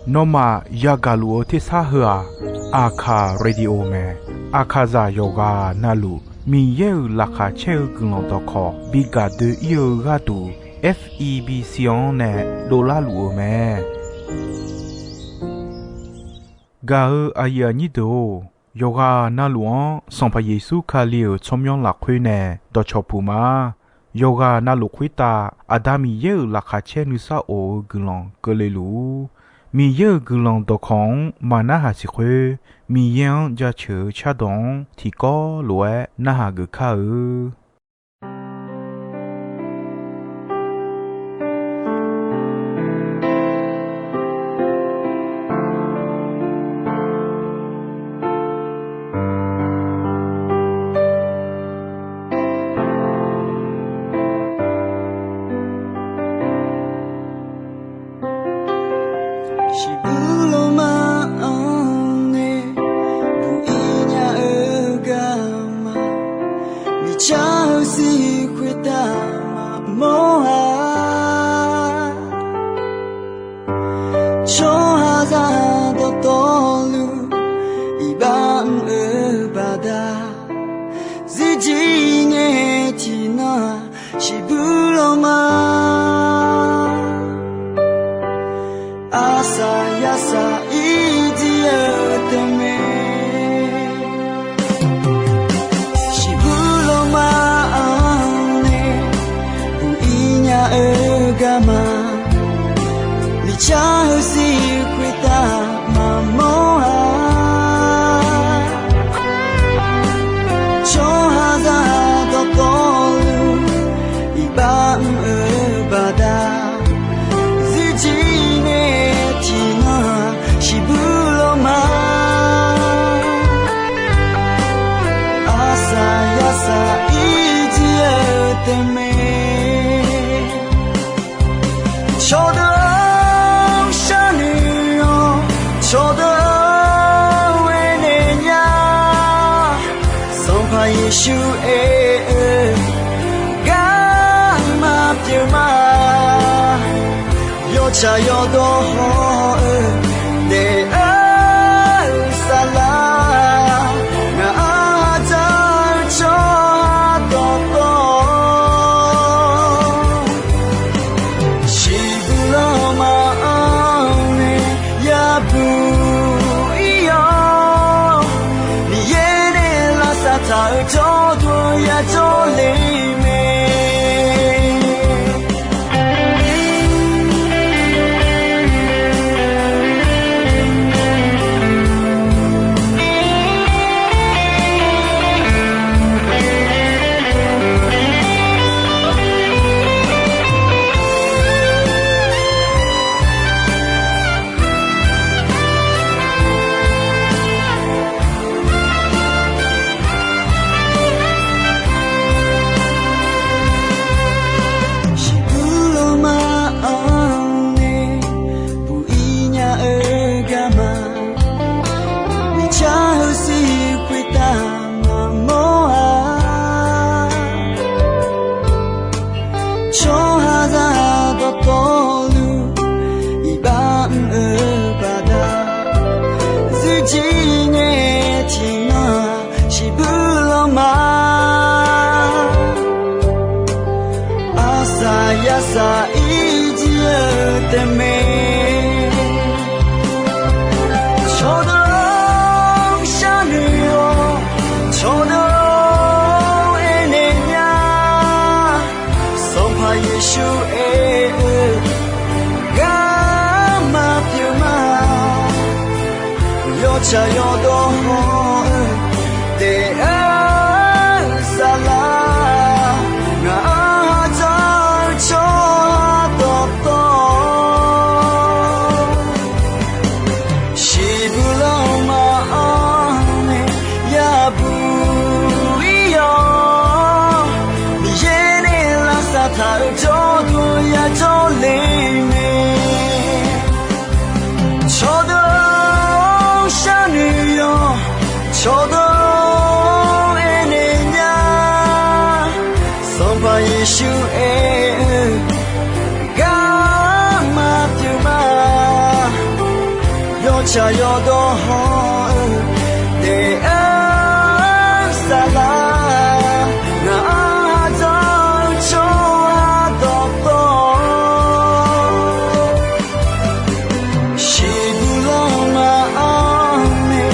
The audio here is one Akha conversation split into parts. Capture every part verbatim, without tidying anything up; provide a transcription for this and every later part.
Nawmaf yagaq luf-eu tersar heu-aq, Aqkaq Radio mae. Aqkaqzaq yawqghaq navluf Miqyaer-euq laqkhaq caer-eu guiqlanq dawqkawq bi gaq doe-ir-eu gharduq, F E B C-anr nae dovlar luf-eu mae. Gaq-eu aqyuif aqnyir deuq-or, yawqghaq navluf-anr Sanqpaq Yeqsur Kali-euq tsawrmyanr lafkhoer nae dawqcawq puq ma. Yawqghaq navluf khoertav Aqda Miqyaer-euq laqkhaq caer nuisar of-eu guiqlanq keuvle luf-ur. Miqyaer-euq guiqlanq dawqkawq-anr maqnarhaq siq khoer, Miqyaer-anr jaceuq-eu cardawq-anr tiqkawv lof-aer narhaq geuf kar-eu. Shiqbuq lawma-anr nae buq-ir nya-eu garma, miqcar-eu sir khoertav maqmawr-a. Tsawrhaqzaq dawqtawvluf iqbax mr-eu baqda, zirjir ngae tiqnan-aq, shiqbuq lawma arsaq yarsaq ir jir-eu tae mae. Shiqbuq lawma-anr nae buq-ir nya-eu garma, miqcar-eu sir khoertav maqmawr-a. Tsawrhaqzaq dawqtawvluf iqbax mr-eu baqda, zirjir ngae tiqnan-aq, shiqbuq lawma arsaq yarsaq ir jir-eu tae mae. Cawqdeuq-or, sharnoeq-awq. Cawqdeuq-or, aernaeq nya. Sanqpaq Yeqsur aer-eu garma pyeuf ma. Yawtsaq yawdawr haw-eu daef-eu saflar, ngaq-anr dzaq-eu tsawrhaq dawqtawv, shiqbuq lawma-anr nae yabuq ir-awr, Miqyaer nae lavsav taq-eu jawrduq yajawr le mae. Shiqbuq lawma-anr nae buq-ir nya-eu garma, miqcar-eu sir khoertav maqmawr-a. Tsawrhaqzaq dawqtawvluf iqbax mr-eu baqda, zirjir ngae tiqnan-aq, shiqbuq lawma arsaq yarsaq ir jir-eu tae mae. Cawqdeuq-or, sharnoeq-awq. Cawqdeuq-or, aernaeq nya. Sanqpaq Yeqsur aer-eu garma pyeuf ma. Yawtsaq yawdawr haw-eu daef-eu saflar, ngaq-anr dzaq-eu tsawrhaq dawqtawv, shiqbuq lawma-anr nae yabuq ir-awr, Miqyaer nae lavsav taq-eu jawrduq yajawr le mae. Cawqdeuq-or, sharnoeq-awq. Tsaq yawdawr hawr-eu daef-aer saflar, ngaq-anr ardawr-eu tsawrhaq dawqtawv, shiqbuq lanma-anr nae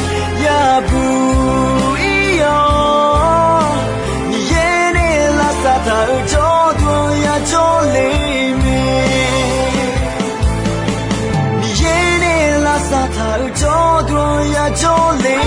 yabuq ir-awr, Miqyaer nae lavsav taq-euq jawrduq-anr yajawr le mae. Miqyaer nae lavsav taq-euq jawrduq-anr yajawr le mae.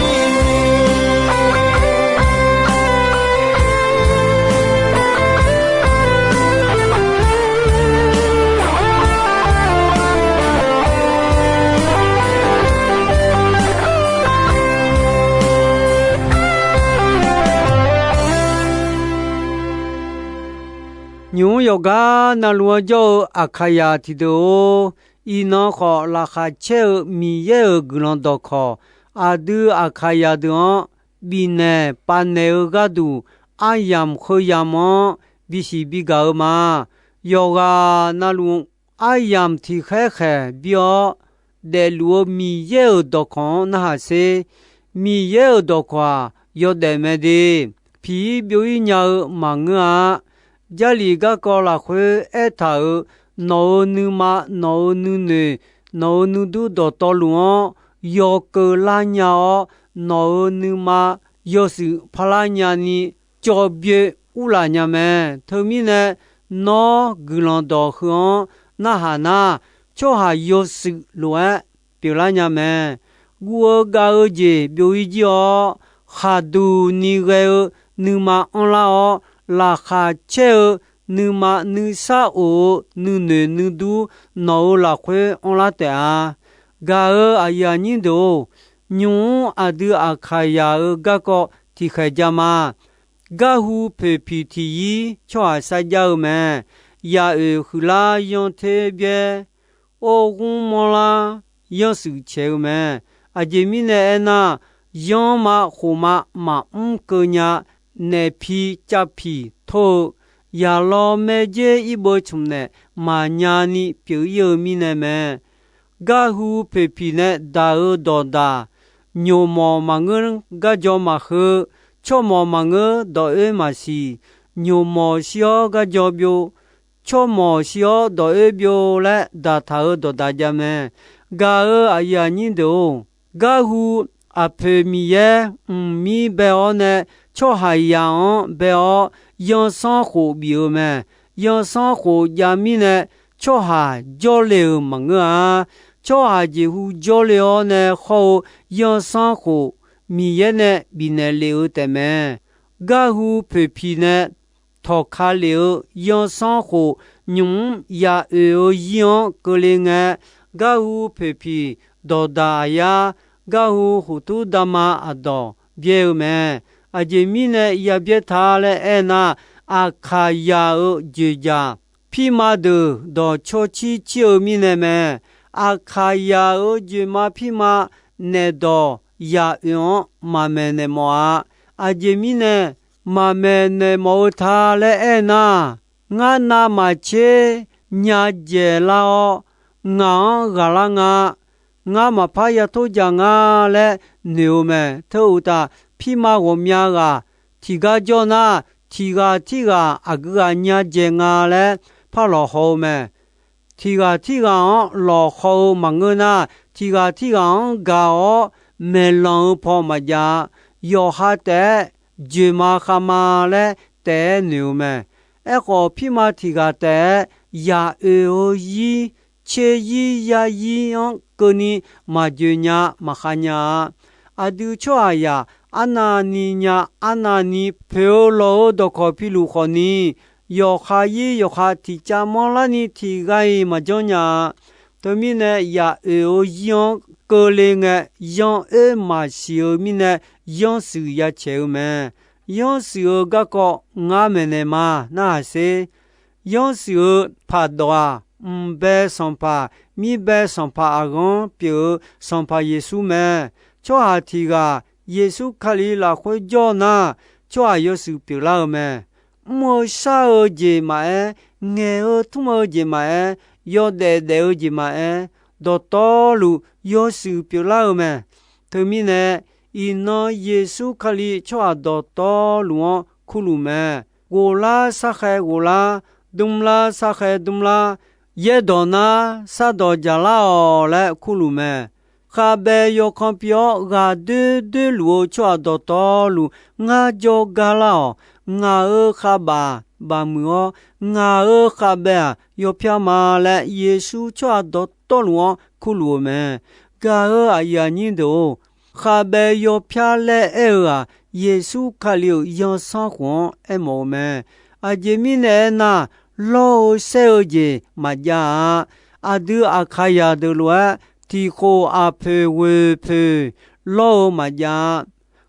Nymq-mr yawqgar navluf-anr jawr-eu Aqkaqyaq tiqdeuq-or, iqnan khawf laqkhaq caer-eu Miqyaer-euq guiqlanq dawqkawq aqdui Aqkaqyaq deuq-anr bifnaeq pavnaeq-eu gharduq, aryamq khoeryamq-anr bisiq bigaq-eu ma. Yawqghaq navluf aryamq tiqkhaer khaeq bir-awr, daefluf-eu Miqyaer-euq dawqkawq-anr narhaq sher. Miqyaer-euq dawqkawq-aq, yawdaef mae de. Piq-ir byov-ir nya-eu maqngeur-a. Jarlif garkawv lafkhoer aertaq-euq, nawq-euq nuima, nawq-euq nuinoeq, nawq-euq nuidur dawqtawvluf-anr yawkeuv lar nya-awr, nawq-euq nuima yawshuif parlar nyani cawv byoe urlaf nya mae. Teumirnae, nawr guiqlanq dawq heu-anr narhaq nar, tsawrhaq yawshuif lof-aer pyeuflar nya mae. Guv-eu gav-eu jeq byov-ir jir-awr, khaqduq ni ghae-eu nuima anrlar-awr, laqkhaq caer-eu nuima nuisar of-eu nuinoeq nuidur nawq-euq lafkhoer anrlar taef-a. Gaq-euq aqyuif aqnyir deuq-or, nymq-mr aqdui Aqkaqyaq-euq garkawv tiqkhaeq ja ma. Garhu poeqpiq tiq yir tsawrhaq sarjax-eu mae. Yaqoeq huiqlar yanr ter byaer, or ghmr manrlar yanrshuif caeq-eu mae. Aqjeq mirnae aernar, yanrma khofma maqmr keuv nya, naef pi cav piq tor-eu, yaqlaw maerjer irbeuv tsmq naeq maqnya ni pyeuf-ir-eu mirnae mae. Garhu poeqpiq nae daq-euq dawqdaq, nyoqmawq maqngeur garjaw maqheu, tsawrmawq maqngeur dawq oer maqsiq, nyoqmawq shir-awr garjaw byov, tsawrmawq shir-awr dawq oer byov laer daqtaq-euq dawqdaq jav mae. Gaq-euq aqyuif aqnyir deuq-or, garhu aqpoeq Miqyaer mqmir bae-awr nae tsawrhaqzaq-anr bae-awr yanrsanrkhof bif-eu mae. Yanrsanrkhof jav mirnae, tsawrhaq jawrle-euq maqngeur-a. Tsawrhaq jeqhu jawrle-awr nae khawr-eu yanrsanrkhof Miqyaer nae bifnaeq lef-eu taefmae. Garhu poeqpiq nae tawqka lef-eu yanrsanrkhof nymq-mr yaqoeq-eu zir-anr keuvle ngae, garhu poeqpiq dawqdaq aqyar, garhu huqtur dama aqdawq byaer-eu mae. Aqjeq mirnae yabyaer ta laer aernar, Aqkaqyaq-euq joeqjaq pirma deuq dawqcawq cir cir-eu mirnae mae. Aqkaqyaq-euq joeqma pirma naeqdawq yaqoeq-anr maqmaeq naeq mawf-a. Aqjeq mirnae maqmaeq naeq mawf-eu ta laer aernar, ngar navmaqtser nya dzaeqlar-awr, ngaq-anr ghaqlar nga, ngar maqpar yator jaq nga laer noeq-eu mae. Teu uqtaf, pirma ghawqmya ghaq tiqgar jawr nar, tiqghaq tirghaq aqgeu ghaq nya dzaeq nga laer par lawqhaw-eu mae. Tiqghaq tirghaq-anr lawqhaw-eu maqngeur nar, tiqghaq tirghaq-anr gaq-awr maeqlanq-eu paw maqjav-a. Yawqha taef-aer joeqma khavma laer taef-aer noeq-eu mae. Aerkhawf, pirma tiqghaq taef-aer yaqoeq-eu zir, tser zir, yar zir-anr keuvni maqjoeq nya maqkhav nya-a. Aqdui tsawrhaqzaq arnavni nya arnavni poeq-eu lawq-eu dawqkawq piluf khawfni, yawqha zir yawqha tiqcav manrlarni tiqghaq-iq maqjanr nya-a. Teumirnae, yaqoeq-eu zir-anr keuvle ngae, yanr oer maqsiq-eu mirnae, yanrshuif ya caeq-eu mae. Yanrshuif-eu garkawv ngar maeqnaeq ma narhaq sher. Yanrshuif-eu paqdawq-aq, mqbae Sanqpaq, mirbae Sanqpaq aqghanr pyeuf-eu Sanqpaq Yeqsur mae. Tsawrhaq tiqghaq Yeqsur Kali lafkhoer jawr nar, tsawrhaq yawshuif pyeuflar-eu mae. Mr-eu shar-eu jeq maqaer, ngaeq-eu tmr-eu jeq maqaer, yawdaef daef-eu jeq maqaer, dawqtawvluf yawshuif pyeuflar-eu mae. Teumirnae, iqnan Yeqsur Kali tsawrhaq dawqtawvluf-anr kurluf mae. Ghoflar sarkhaev ghoflar, dmrlar sarkhaev dmrlar, yaerdawq nar sardawq dzaqlar-awq laer kurluf mae. Khavbae yawkan pi-awr ghaqdoer doerluf-eu tsawrhaq dawqtawvluf ngar jawrgar lar-awq. Ngaq-euq khavbaf bafmuiq-awr, ngaq-euq khavbae-aq yawpyar ma laer, Yeqsur tsawrhaq dawqtawvluf-anr kurluf-eu mae. Gaq-euq aqyuif aqnyir deuq-or, khavbae yawpyar laer aer-eu-aq, Yeqsur Kali-euq zanrsanrkhof-anr aermawf-eu mae. Aqjeq mirnae aernar, lawr-eu saer-eu jeq maqjav-a. Aqdui Aqkaqzaq deuq lof-aer, tiqkhof aqpoeq ghoeq poeq lawr-eu maqjav-a.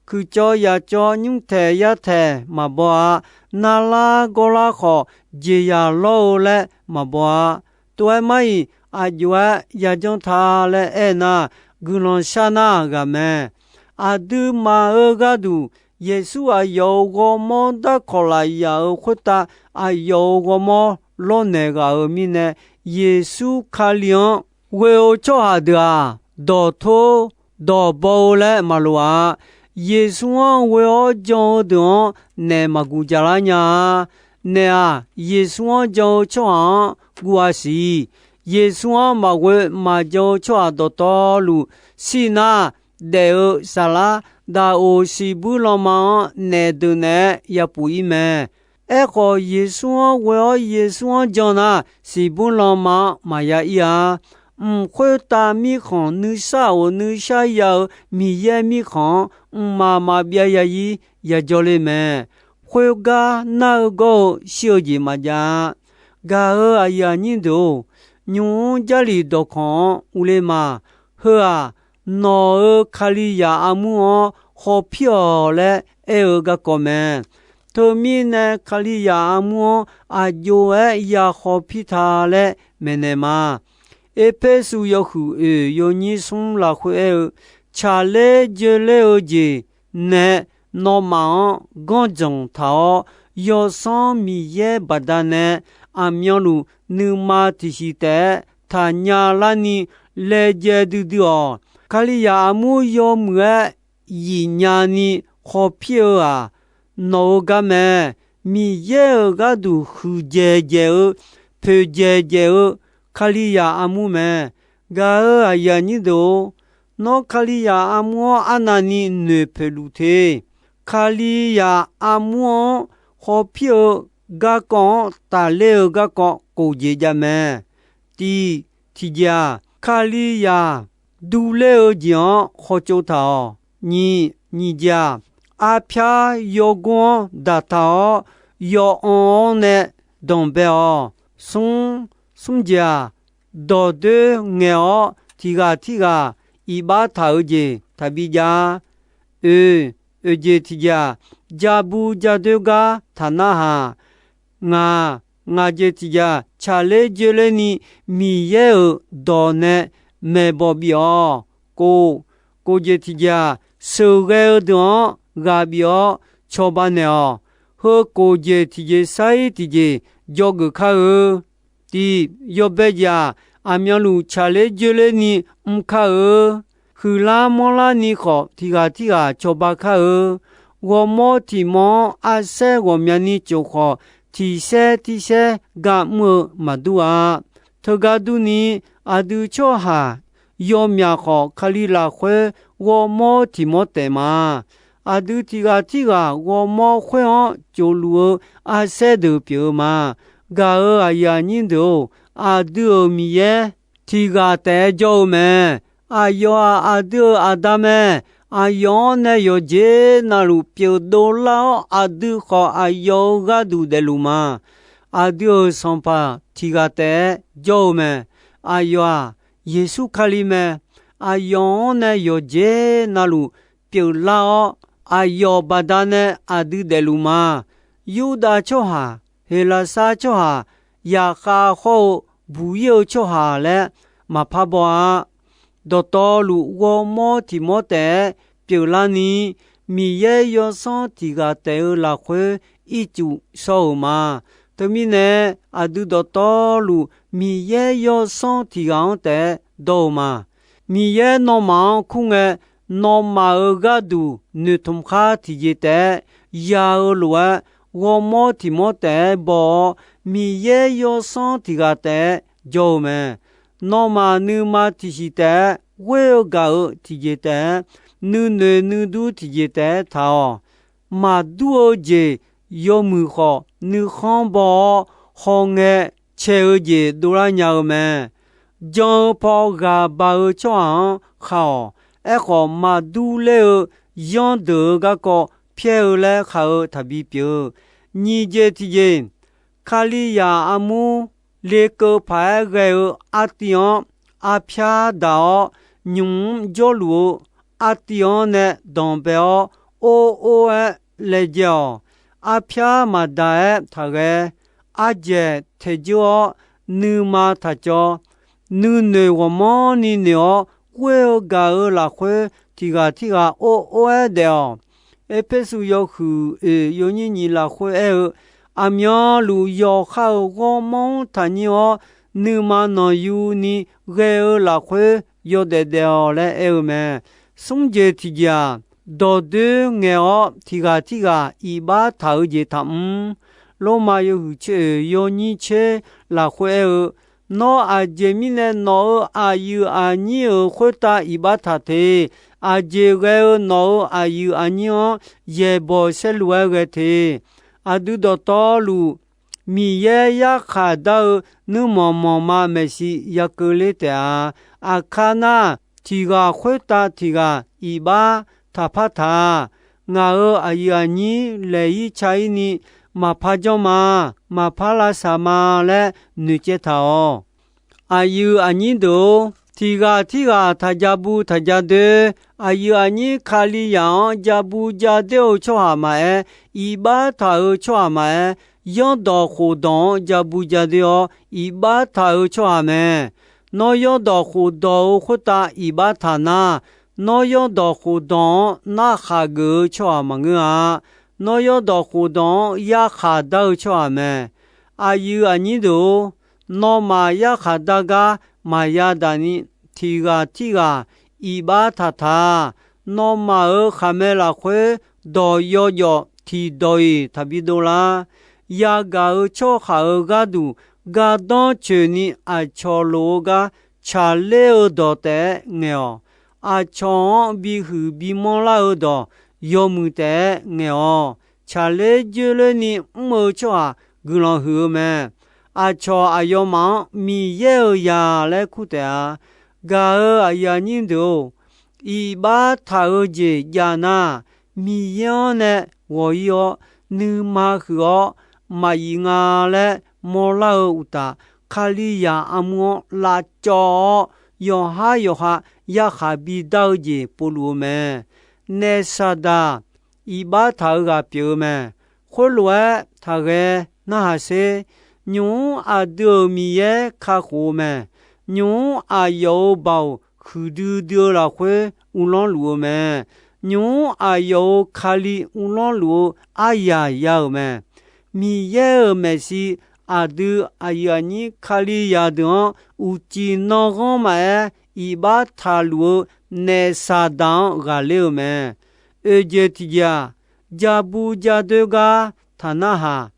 Kuiqcawv yaqcawv nymrtaeq yartaeq maqbaw-a. Narlar gawrlar khawf jeqzaq lawr-eu laer maqbaw-a. Tov-aer mar-iq, aqjox-aer yajanr ta laer aernar, guiqlanq shar nar ghaq mae. Aqduimaf-euq gharduq, Yeqsur aqyawf-euq ghawrmawr darkawq lafyaq-euq khoertav, aqyawf-euq ghawrmawr lawrnaeq ghaq-euq mirnae, Yeqsur Kali-anr ghoe-eu tsawrhaq deuq-aq, dawqtor dawqbaw-eu laer maqloq-a. Yeqsur-anr ghoe-awr jan-eu deuq-anr naef maqguq jaqlar nya-a. Naef-aq, Yeqsur-anr jan-eu tsawrhaq-anr guv-a siq. Yeqsur-anr maqghoe maqjan-eu tsawrhaq dawqtawvluf, shir nar daef-eu saflar daqoq siqbuir lanma-anr naef deuq naeq-aer yapuf-ir mae. Aerkhawf, Yeqsur-anr ghoe-awr Yeqsur-anr jan nar, siqbuir lanma-anr maqya ir-a. Mq khoertav mirkhanq nuisar of nuisar ya-eu Miqyaer mirkhanq-anr, mqmaq maqbyav ya ir yajawr le mae. Khoergar nar-eu gawr-eu shir-eu jeq maqjav-a. Gaq-euq aqyuif aqnyir deuq-or, nymq-mr Jarlif dawqkawq-anr urler ma. Heu-aq, nawq-euq Kalizaq armur-anr hawpir-awq laer aer-eu garkawv mae. Teumirnae, Kalizaq armur-anr aqjox-aer ya hawpir ta laer maeqnaeq ma. Erpersu yawhuiq oeq yawnyir smr lafkhoer aer-eu, tsaqler joeler-eu jeq nae nawmaf-anr ganrdzanq taq-awr, Yawsanr Miqyaer baqdanae aqmyanluf nuima tiqsiq taef-aer taqnya larni laejae duidui-awq. Kalizaq armur yawmuiq-aer yifnya ni hawpir-eu-aq, nawq-euq gar mae. Miqyaer-euq gharduq huiqdzaeq dzaeq-eu, poeqdzaeq dzaeq-eu Kalizaq armur mae. Gaq-euq aqyuif aqnyir deuq-or, nawr Kalizaq armur-anr arnavni noeqpoeq luf te. Kalizaq armur-anr hawpir-eu garkawv-anr tafler-eu garkawv kof jeq jav mae. Tiq, tiqjeq-aq, Kalizaq durler-eu jeq-anr hawtsov taq-awq. Nyiq, nyiq jeq-aq, arpyar yawgor-anr daqtaq-awr, yaw-anr-awr nae danqbae-awq. Smr, smr jeq-aq, dawqdoer ngaeq-awr tiq ghaq tirghaq iqbax taq-eu jeq taqbi jav-a. Oe, oeq jeq tiqjeq-aq, ja bu ja doer gar taq narhaq. Ngaq, ngaq jeq tiqjeq-aq, tsaqler joerlerni Miqyaer-euq dawq nae maeqbawq bif-awq. Kof, kof jeq tiqjeq-aq, sheuqghae-eu deuq-anr ghaq bif-awr cawba naeq-awq. Heu kof jeq tiqjeq sar-ir tiqjeq dzawgeuf kar-eu. Tiq, yawbae jeq-aq, aqmyanluf tsaqler joerlerni mr kar-eu. Huiqlar manrlarni khawf, tiq ghaq tirghaq cawba kar-eu. Ghawrmawr tiq mawr-anr arsaer ghawqmyani tsof khawf, tiq saer tir saer ga mr-eu maqdur-a. Teugar durni, aqdui tsawrhaq yawmyaq khawf, Kali lafkhoer ghawrmawr tiq mawr taef ma. Aqdui tiq ghaq tirghaq ghawrmawr khoer-anr tsofluf-eu arsaer deuq pyeuf-eu ma. Gaq-euq aqyuif aqnyir deuq-or, aqdui-euq Miqyaer tiq ghaq taef-aer jawr-eu mae. Aqyawf-aq, aqdui-euq Aqda mae. Aqyawf-anr nae yawqjeq navluf pyeufdov lar-awr, aqdui khawf aqyawf-euq gharduq daefluf ma. Aqdui-euq Sanqpaq tiq ghaq taef-aer jawr-eu mae. Aqyawf-aq, Yeqsur Kali mae. Aqyawf-anr nae yawqjeq navluf pyeuflar-awr, aqyawf baqdanae aqdui daefluf ma. Yurdav tsawrhaq, Heqlaqsar tsawrhaq, yaqkhav hawr-eu buq-ir-eu tsawrhaq laer maqpar baw-a. Dawqtawvluf ghawrmawr tiq mawr taef-aer pyeuflarni, Miqyaer yawsanr tiq ghaq taef-eu lafkhoer ircuf shawr-euq ma. Teumirnae, aqdui dawqtawvluf Miqyaer yawsanr tiq ghaq-anr taef-aer dawr-eu ma. Miqyaer nawmaf-anr kur ngae, nawmaf-euq gharduq noeqtmq khar tiqjeq taef-aer ya-eu lof-aer, ghawrmawr tiq mawr taef-aer baw-awr, Miqyaer yawsanr tiq ghaq taef-aer jawr-eu mae. Nawmaf nuima tiqsiq taef-aer ghoer-eu gaq-eu tiqjeq taef-aer, nuinoeq nuidur tiqjeq taef-aer taq-awq. Maqdur-eu jeq yawmuiq khawf nuikhanr baw-awr, hawngae cae-eu jeq dovlar nya-eu mae. Jan-eu paw ghaq ba-eu tsawrhaq-anr khaq-awq. Aerkhawf, maqdur ler-eu yanr deuq-eu garkawv pyaer-eu laer khaq-eu taqbi pyeuf-eu. Nyiq jeq tiqjeq, Kalizaq armur lekeuv paq-aer ghae-eu artiv-anr arpyar daq-awr, nymq-mr jawrluf-eu artiv-anr nae danq bae-awr, or or-aer laejae-awq. Arpyar maqdaq-aer taqghae. Ardzaeq taeq dzeur-awr, nuima taq cawv. Nuinoeq ghawqmanrni noeq-awr, ghoer-eu gaq-eu lafkhoer tiq ghaq tirghaq or or-aer daef-awq. Erpersu yawhuiq oeq yawnyir nyiq lafkhoer aer-eu, aqmyanluf yawqha-euq ghawrmawr-anr taqnyir-awr, nuima nanqyuni ghae-eu lafkhoer yawdaef daef-awq laer aer-eu mae. Smr jeq tiqjeq-aq, dawqdoer ngaeq-awr tiq ghaq tirghaq iqbax taq-eu jeq taqmr. Lormav yawhuiq tser oeq yawnyir tser lafkhoer aer-eu, Nawr aqjeq mirnae nawq-euq aqyuif aqnyir-euq khoertav iqbax taq te. Aqjeq ghae-eu nawq-euq aqyuif aqnyir-anr yaeqbawq saerlu-aer ghae te. Aqdui dawqtawvluf Miqyaer yarkhaq dar-eu nuirmanq manqma maeqshi yakeuvler taef-a. Aqkar nar, tiq ghaq khoertav tiq ghaq iqbax taqpar taq-a. Ngaq-euq aqyuif aqnyir laeq-ir ca-ir ni, maqpar janr ma, maqpar lavsaq ma laer noeqcaev taq-awq. Aqyuif aqnyir deuq-or, tiq ghaq tirghaq taq ja bu taq ja doer. Aqyuif aqnyir Kalizaq-anr ja bu ja doer-eu tsawrhaq maqaer, iqbax taq-euq tsawrhaq maqaer, yanrdawq khofdawq-anr ja bu ja doer-awr iqbax taq-euq tsawrhaq mae. Nawr yanrdawq khofdawq-euq khoertav iqbax taq nar, nawr yanrdawq khofdawq-anr narkhaq geuf-eu tsawrhaq maqngeur-a. Nawr yanrdawq khofdawq-anr yarkhaq dar-eu tsawrhaq mae. Aqyuif aqnyir deuq-or, nawmaf yarkhaq dar gar maqya daq ni, tiq ghaq tirghaq iqbax taqtaq. Nawmaf-euq khaqmae lafkhoer dawq yawjawf tiqdawq-iq taqbi dovlar. Yagaq-euq tsawrhaq-euq gharduq gardanr coeqni aqcawq lof-eu gar tsaqler-eu dawq taef-aer ngaeq-awq. Aqcawq-anr bihuiq bimanr lar-eu dawq yawmuiq taef-aer ngaeq-awq. Tsaqler joerlerni mr-eu tsawrhaq guiqlanq huiq-eu mae. Aqcawq aqyawfmaf-anr Miqyaer-euq zaq laer kur taef-a. Gaq-euq aqyuif aqnyir deuq-or, iqbax taq-eu jeq jav nar, Miqyaer-anr nae ghawq-ir-awr, nuima huiq-awr, maqyif nga laer mawrlar-eu uqtaf, Kalizaq armur-anr lavcawv-awr, yawqhar yawqha yarkhaq bidar-eu jeq povluf-eu mae. Naef Saqdaq iqbax taq-eu ghaq pyeuf-eu mae. Khoerlof-aer taqghae narhaq sher. Nymq-mr aqdui-euq Miqyaer kakhof-eu mae. Nymq-mr aqyawf-euq baoq huiqdui dui-eu lafkhoer uvlanr luf-eu mae. Nymq-mr aqyawf-euq Kali uvlanr luf-eu aryaq ya-euq mae. Miqyaer-euq maeqshi aqdui aqyuif aqnyir Kalizaq deuq-anr uqcif nanghanr maqaer, iqbax taqluf-eu naef Saqdaq-anr ghaqler-eu mae. Oeq jeq tiqjeq-aq, ja bu ja doer gar taq narhaq,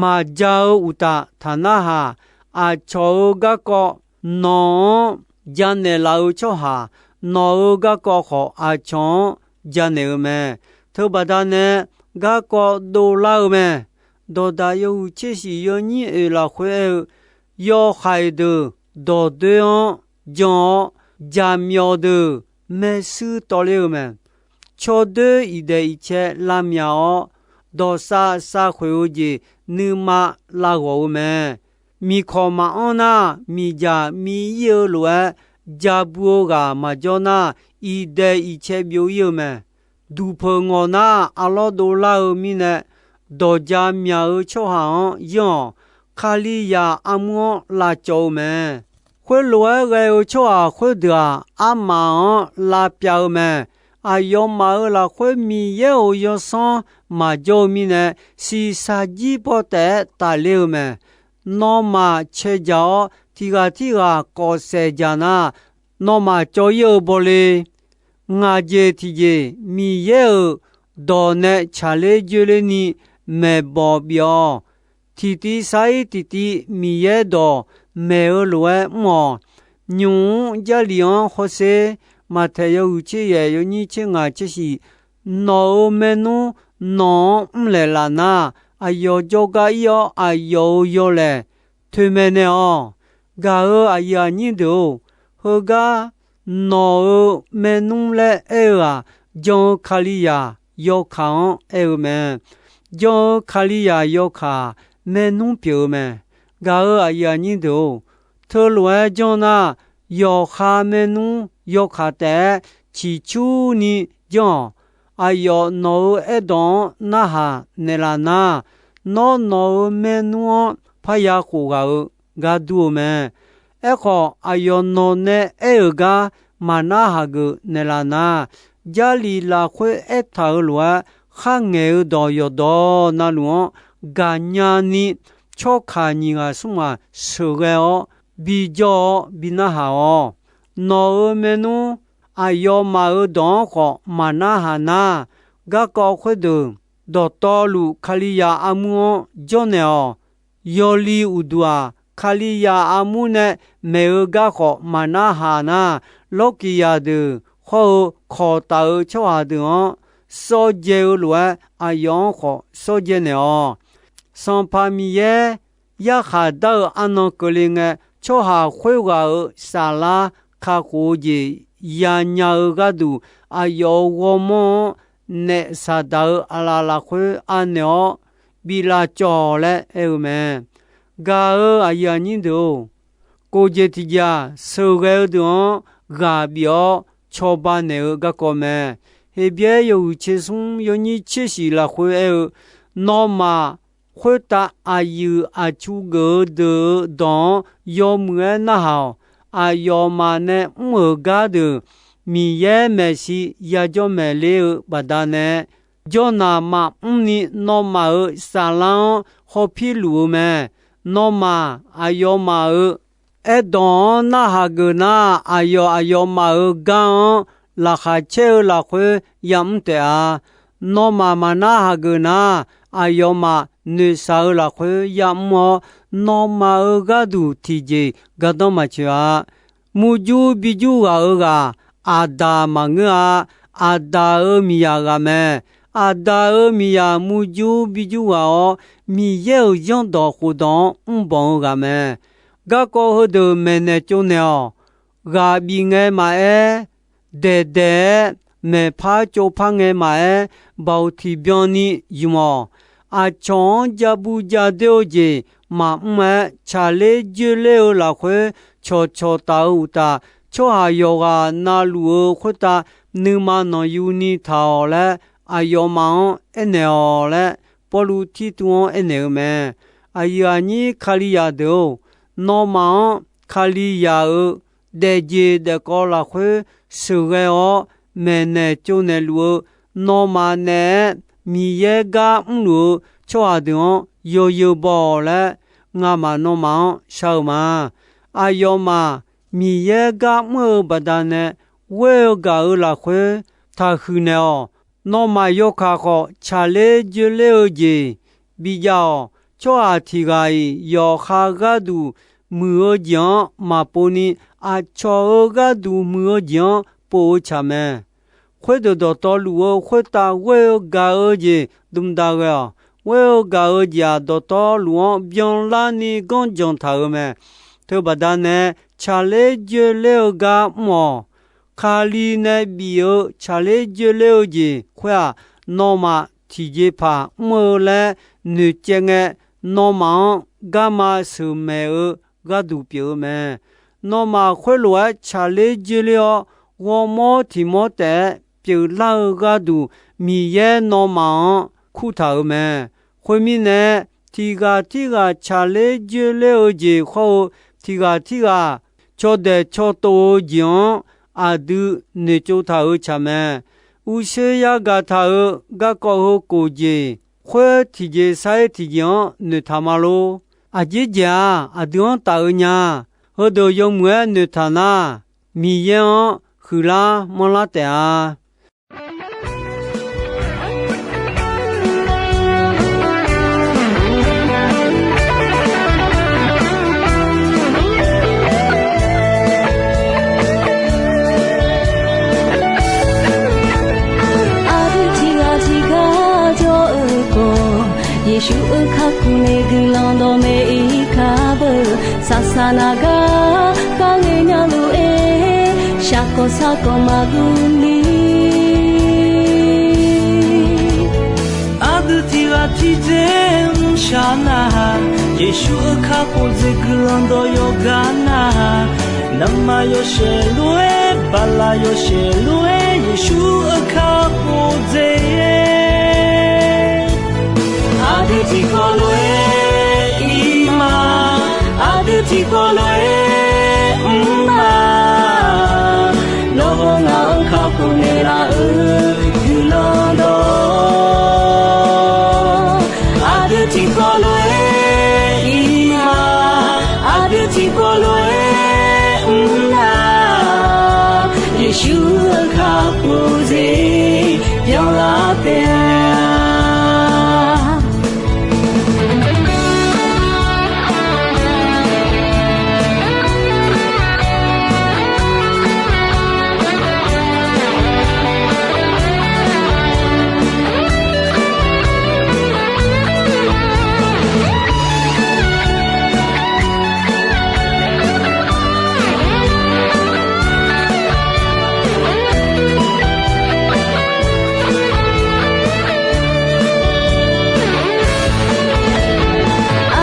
maqja-eu uqtaf taq narhaq. Aqcawq-euq garkawv nawq-anr janaeq laf-eu tsawrhaq, nawq-euq garkawv khawf aqcawq-anr janaeq-eu mae. Teubaqda nae garkawv dovlar-eu mae. Dawqdaq yawhuiq tser shif yawnyir oeq lafkhoer aer-eu, yawhaiq deuq dawqdoer-anr jan-awr, jaqmyawf deuq maershuir tawvler-eu mae. Tsawrdoer iqdaeq iqcae lavmyaq-awr, dawqsav savkhoeq-eu jeq nuima lavghawq-eu mae. Miqkawq maqanr nar, miqjaq mi-ir-eu lof-aer ja bu-eu ghaq maqjawr nar, iqdaeq iqcae byov-ir-eu mae. Duqpeuq ngawq nar, arlawr dovlar-eu mirnae, dawqja myaq-eu tsawrhaq-anr yanr-awq. Kalizaq armur-anr lavcawv-eu mae. Khoerlof-aer ghae-eu tsawrhaq khoerdeuq-aq, armaf-anr lavpyav-eu mae. Aqyawfmaf-euq lafkhoer Miqyaer-euq yawsanr maqjawr-eu mirnae, shiqshaq jir paw taef-aer tafler-eu mae. Nawmaf cae jaq-awr, tiq ghaq tirghaq kawf saef jaq nar, nawmaf cawv-ir-eu bawle. Ngaq jeq tiqjeq Miqyaer-euq dawq nae tsaqler joerlerni maeqbawq bif-awq. Tiqtiv sar-ir tiqtiv Miqyaer dawq maeq-eu lof-aer mr-awq. Nymq-mr Jarlif-anr hawsher. Maqtaeq yawhuiq tser yaef yawnyir tser ngaq tser shif, nawq-euq maernmr nawq-anr mrlaeq laf nar, aqyawf jawrgar ir-awr aqyawf-euq yawlaeq toeqmaeq naeq-awq. Gaq-euq aqyuif aqnyir deuq-or, heugar nawq-euq maernmr laer aer-eu-aq, jan-eu Kalizaq yawkaq-anr aer-eu mae. Jan-eu Kalizaq yawkaq maernmr pyeuf-eu mae. Gaq-euq aqyuif aqnyir deuq-or, teulof-aer janr nar, yawqha maernmr yawkaq taef-aer ciqcurni janr-awq. Aqyawf nawq-euq aerdawq-anr narhaq naeqlaf nar, nawr nawq-euq maernmr-anr parya khof ghaq-eu gar dur-eu mae. Aerkhawf, aqyawf nawq nae aer-euq gar maqnarhaq geuf naeqlaf nar, Jarlif lafkhoer aertaq-euq lof-aer, kharngaeq-eu dawq yawqdawq navluf-anr gaqnya ni, tsawrkaq nyiq ghaq smr ghaq sheuqghae-awr bijawr-awr bi narhaq-awq. Nawq-euq maernmr aqyawfmaf-euq dawq-anr khawf maqnarhaq nar, garkawv khoerdeuq dawqtawvluf Kalizaq armur-anr jawrnaeq-awq. Yawli uqduq-aq, Kalizaq armur nae maeq-eu gar khawf maqnarhaq nar, lawrkiq zaqdeuq hawr-eu kawq taf-eu tsawrhaq deuq-anr sawr dzae-eu lof-aer, aqyawf-anr khawf sawr dzae naeq-awq. Sanqpaq Miqyaer yarkhaq dar-eu arnan keuvle ngae, tsawrhaq khoerghaq-euq saflar kakhof-eu jeq yanya-eu gharduq, aqyawf-euq ghawrmawr-anr naef Saqdaq-euq aqlaf lafkhoer anaeq-awr biflaf cawq laer aer-eu mae. Gaq-euq aqyuif aqnyir deuq-or, kof jeq tiq jeq-aq, sheuqghae-eu deuq-anr ghaq bif-awr cawba naeq-eu garkawv mae. Heqbyaer yawhuiq tser smr yawnyir tser shif lafkhoer aer-eu, nawmaf khoertav aqyuif aqtsu geuf-eu deuq-euq dawq-anr yawmuiq-aer narhaq-awq. Aqyawfmaf nae mr-euq gardeuq Miqyaer maeqshi yajawr maeqler-eu baqdanae, jawrnaq maqmr ni nawmaf-euq saflar-anr hawpir luf-eu mae. Nawmaf aqyawfmaf-euq aerdawq-anr narhaq geuf nar, aqyawf aqyawfmaf-euq gar-anr laqkhaq caer-eu lafkhoer yamr taef-a. Nawmaf maqnarhaq geuf nar, aqyawfmaf noeqshaq-eu lafkhoer yamr-awr, nawmaf-euq gharduq tiqjeq gardanr maqtsoeq-a. Murjur bijur ghaq-euq ghaq, Aqdaq maqngeur-a. Aqdaq-euq miqzaq ghaq mae. Aqdaq-euq miqzaq murjur bijur ghaq-awr, Miqyaer-euq zanrdawq khofdawq-anr mrbanq-eu ghaq mae. Garkawv heudeuq maeqnaeq tsovnaeq-awq. Ghaq bif ngae maqaer, daeqdaeq-aer maeqpar tsovpar ngae maqaer, baoq tiqbyan ni ymq-awq. Aqcawq-anr jabu jadoer-eu jeq maqmr-aer, tsaqler joerler-eu lafkhoer cawqcawq taf-eu uqtaf, tsawrhaq yawqghaq navluf-eu khoertav nuima nanqyuni taq-awq laer, aqyawfmaf-anr aernaeq-awq laer, Pawrluv Tirtuv-anr aernaeq-eu mae. Aqyuif aqnyir Kalizaq deuq-or, nawmaf-anr Kalizaq-euq daefjeq daefkawv lafkhoer sheuqghae-awr maeqnaeq tsovnaeq luf-eu, nawmaf naeq-aer Miqyaer gar mrluf-eu tsawrhaq deuq-anr yawzeu baw-awq laer, ngamaf nawmaf-anr shar-eu ma. Aqyawfmaf Miqyaer gar mr-eu baqdanae ghoer-eu gaq-euq lafkhoer taqhuiq naeq-awq. Nawmaf yawkaq khawf, tsaqler joerler-eu jeq bijav-awq. Tsawrhaq tiq ghaq-iq yawqha gharduq muiq-eu jeq-anr maqpov ni, aqcawq-euq gharduq muiq-eu jeq-anr pov-eu tsaq mae. Khoerdeuq dawqtawvluf-eu khoertav ghoer-eu gaq-eu jeq dmq daq ghae-awq. Ghoer-eu gaq-eu jeq-aq, dawqtawvluf-anr byanlarni ganrjanq taq-euq mae. Teubaqda nae, tsaqler joerler-eu gar mr-awq. Kali nae bif-eu tsaqler joerler-eu jeq khoer-aq, nawmaf tiqjeqpaq mr-eu laer noeqcaev ngae, nawmaf-anr garma sheuqmaeq-eu gharduq pyeuf-eu mae. Nawmaf khoerlof-aer tsaqler joerler-awr, ghawrmawr tiq mawr taef-aer pyeuflar-eu gharduq, Miqyaer nawmaf-anr kurtaq-euq mae. Khoermirnae, tiq ghaq tirghaq tsaqler joerler-eu jeq hawr-eu, tiq ghaq tirghaq cawdaeq cawtov-eu jeq-anr aqdui noeqtsov taq-euq tsaq mae. Uqshoe yagaq taq-euq garkawv heu kof jeq khoer tiqjeq sar-ir tiqjeq-anr noeqtaq ma lor. Aqjeq jeq-aq, aqdui-anr taf-eu nya. Heudeuq yawmuiq-aer noeqtaq nar, Miqyaer-anr huiqlar manrlar taef-a. Aqdui tiqghaq tiqgar jawr-eu khawf, Yeqsur-euq kakhof nae guiqlanq dawqmaeq-ir kar beu. Saqsaq naq gar kharngae nya lof-aer, shaqkawq sarkawq maqguv ni. Aqdui tiqghaq tiqdzer mrshaq nar, Yeqsur-euq kakhof dzaeq guiqlanq dawq yawqgar nar, navmaqyawshaef lof-aer, baqlaq yawshaef lof-aer, Yeqsur-euq kakhof dzaeq-aer, aqdui tiqkawv lof-aer ir ma, aqdui tiqkawv lof-aer mr ma. Nawr haw ngaq-anr kakhof naeqlaf-euq guiqlanq dawq, aqdui tiqkawv lof-aer ir ma, aqdui tiqkawv lof-aer mr na. Yeqsur-euq kakhof dzaeq byanlar taef-a.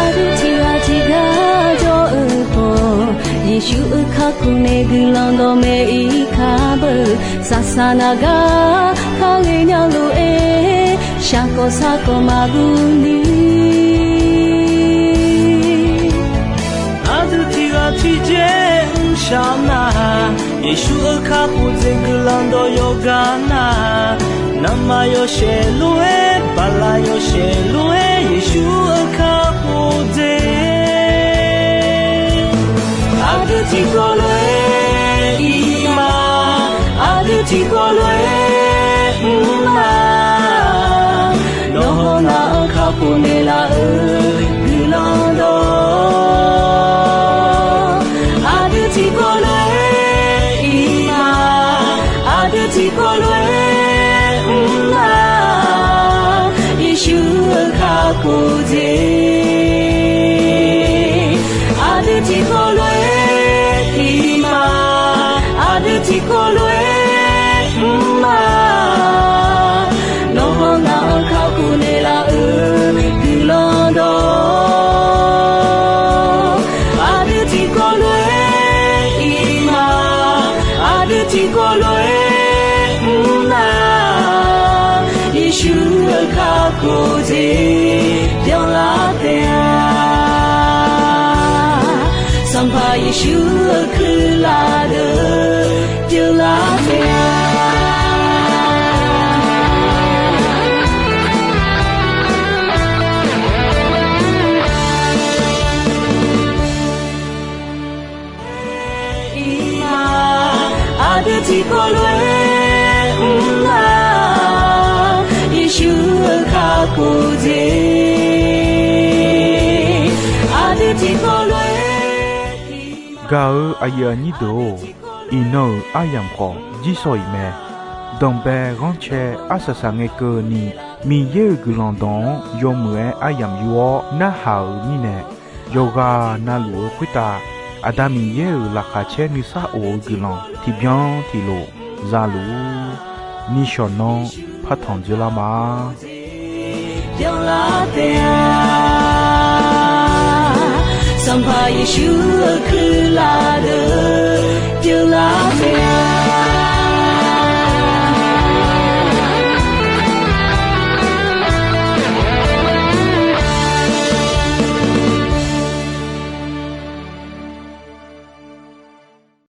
Aqdui tiqghaq tiqgar jawr-eu khawf, Yeqsur-euq kakhof nae guiqlanq dawqmaeq-ir kar beu. Saqsaq naq gar kharghae nya lof-aer, shaqkawq sarkawq maqguv ni. Aqdui tiqghaq tiqdzer mrshaq nar, Yeqsur-euq kakhof dzaeq guiqlanq dawq yawqgar nar, navmaqyawshaef lof-aer, baqlaq yawshaef lof-aer, Yeqsur-euq kakhof dzaeq, aqdui tiqkawv lof-aer ir ma, aqdui tiqkawv lof-aer mr ma. Nawr haw ngaq-anr kakhof naeqlaf-euq guiqlanq dawq, aqdui tiqkawv lof-aer ir ma, aqdui tiqkawv lof-aer mr ma. Yeqsur-euq kakhof dzaeq, aqdui tiqkawv lof-aer ir ma, aqdui tiqkawv lof-aer mr ma. Nawr haw ngaq-anr kakhof naeqlaf-euq guiqlanq dawq, aqdui tiqkawv lof-aer ir ma, aqdui tiqkawv lof-aer mr na. Yeqsur-euq kakhof dzaeq byanlar taef-a. Sanqpaq Yeqsur-euq kuirlaf deuq pyeuflar taef-a. Ir ma, aqdui tiqkawv lof-aer mr ma. Yeqsur-euq kakhof dzaeq, aqdui tiqkawv lof-aer ir ma. Gaq-eu aqyuif aqnyir deuq-or, iqnan-euq aryamq khawf jirsawq iq mae. Danqbae ghanrcae arsaq saq ngae keuvni, Miqyaer-euq guiqlanq dawq-anr yawmuiq-aer aryamq yur-awr narhaq-euq mirnae, yawqghaq navluf-eu khoertav Aqda Miqyaer-euq laqkhaq caer nuisar of-eu guiqlanq tiqbyan tiqlof za luf-ur. Nishawq nanr partanq dzeurlar ma. Sanqpaq Yeqsur-euq kuirlaf deuq pyeuflar taef-a.